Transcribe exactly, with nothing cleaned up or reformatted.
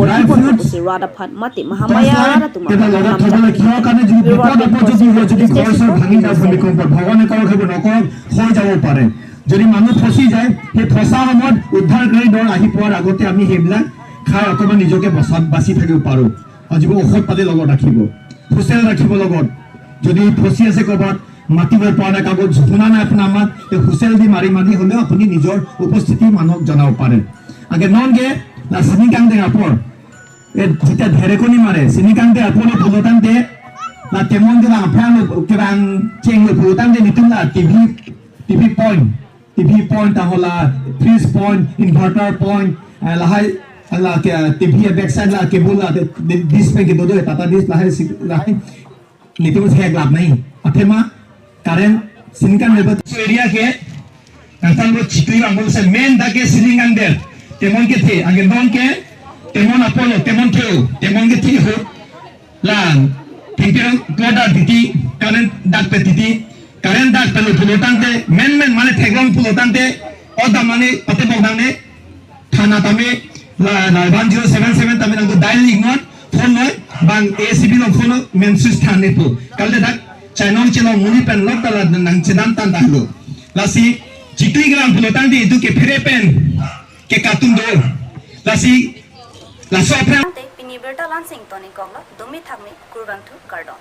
Dry fruits, pusi rat aphan mate mahamaya rat atum aphan kedalok namdak. Thobole kiyo karne jodi bipod apot jodi ho, jodi ghor sor bhangi jao, bhumikambpo, Bhagwane korok hebo nokorok, hoi jabo pare. Jodi manu phosi jai, he phosa hamot uddhar kari dol ahi por agote ami heblak khai otoman nijoke basa, basi thakibo paro. Ajibo okhot pade logot rakhibo. Husel rakhibo logot. Jodi phosi ase kobat, মাতিব পৰা নাই, কাগজ শুনা নাই আপোনাৰ মাত, তে হুইচেল দি মাৰি মাৰি হ'লেও আপুনি নিজৰ উপস্থিতি মানুহক জনাব পাৰে। আগে ননকে, la sining kangdeng apor, e, jita dherekoni mare, sining kangdeng apor lo pulotangte, la temon de la aphrang lo, kebang cheng lo pulotangte, nitum la T V, T V point, T V point, tahola fridge point, inverter point, eh, lahai, la ke, T V backside la cable la, de, de, dish pen kedo do, Tata dish lahai, si, lahai, nitum se glap nai. Athema, current, sining kangdeng area ke, nangtan bo chitui bang bo se main dak ke sining kangdeng. Temon kethe, agen dong ke, temon apor lo, temon theu, temon kethe ho. La, thengpi rong kloda titi, current dak pe titi, current dak pe lo pulotangte, men men mane theklong pulotangte, oda mane pate bok dangne, thana tame, la, la one zero seven seven tame nangko dial iknon, phone noi, bang A C B along phone noi, men switch than nepo. Kalle dak, chainong chelong muni pen lok ta la nangchedam tan dahlo. Lasi, chikli gram pulotangte itum ke phere pen, ke katum do. Lasi, laso aphrang. Tangte pini birta la-an si ingtonikoklo, dumi thakmi, kurvangthu, kardom.